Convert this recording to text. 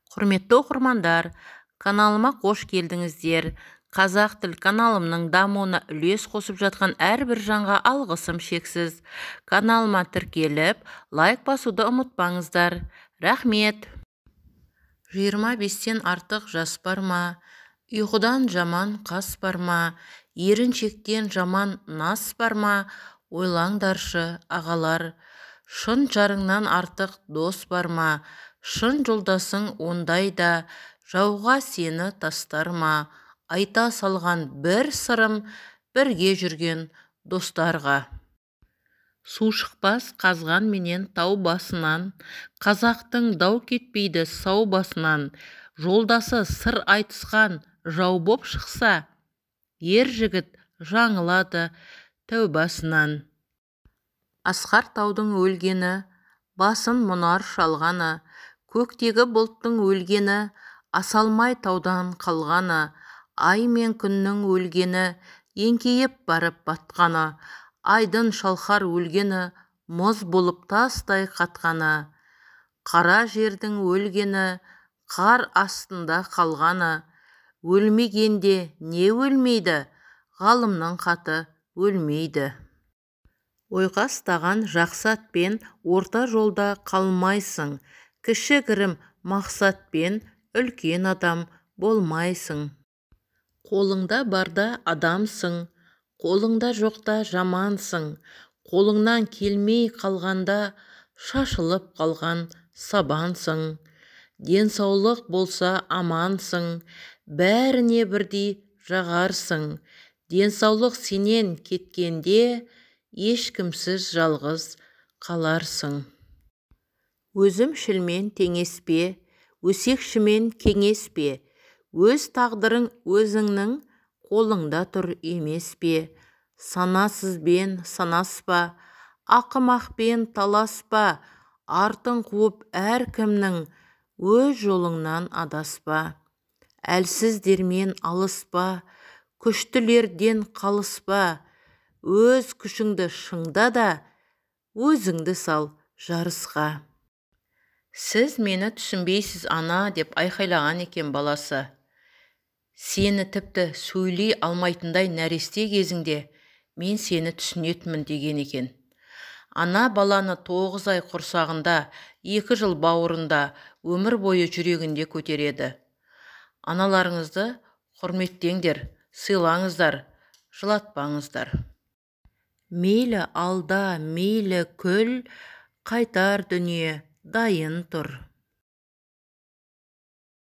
Құрметті оқырмандар, каналыма қош келдіңіздер. Қазақ тіл каналымның дамуына үлес қосып жатқан әрбір жанға алғысым шексіз. Каналыма тіркеліп, лайк басуды ұмытпаңыздар. Рахмет. 25-тен артық жас бар ма? Ұйқыдан жаман қас бар ма? Еріншектен жаман нас бар ма? Ойлаңдаршы, ағалар. Шын жарыңнан артық дос бар ма? Шын жолдасың ондайда жауға сені тастар ма? Айта салған бір сырым бірге жүрген достарға. Су шықпас қазған менен тау басынан, қазақтың дау кетпейді сау басынан. Жолдасы сыр айтысқан жау боп шықса, ер жігіт жаңылады тәубасынан. Асқар таудың өлгені, басын мұнар шалғаны, көктегі бұлттың өлгені, асалмай таудан қалғаны, ай мен күннің өлгені, еңкейіп барып батқаны, айдын шалқар өлгені, мұз болып тастай қатқаны, қара жердің өлгені, қар астында қалғаны. Өлмегенде не өлмейді, ғалымның хаты өлмейді. Ойқастаған жақсы атпен орта жолда қалмайсың, кішігірім мақсатпен үлкен адам болмайсың. Қолыңда барда адамсың, қолыңда жоқта жамансың, қолыңнан келмей қалғанда шашылып қалған сабансың. Денсаулық болса амансың, бәріне бірдей жағарсың. Денсаулық сенен кеткенде ешкімсіз жалғыз қаларсың. Өзімшілмен теңеспе, өсекшімен кеңеспе, өз тағдырың өзіңнің қолыңда тұр емес пе? Санасызбен санаспа, ақымақпен таласпа, артын қуып әркімнің өз жолыңнан адаспа. Әлсіздермен алыспа, күштілерден қалыспа, өз күшіңді шыңда да, өзіңді сал жарысқа. Сіз мені түсінбейсіз, ана, деп айқайлаған екен баласы. Сені тіпті сөйлей алмайтындай нәресте кезіңде мен сені түсінетінмін деген екен. Ана баланы 9 ай құрсағында, 2 жыл бауырында, өмір бойы жүрегінде көтереді. Аналарыңызды құрметтеңдер, сыйлаңыздар, жылатпаңыздар. Мейлі алда, мейлі күл, қайтар дүние дайын тұр.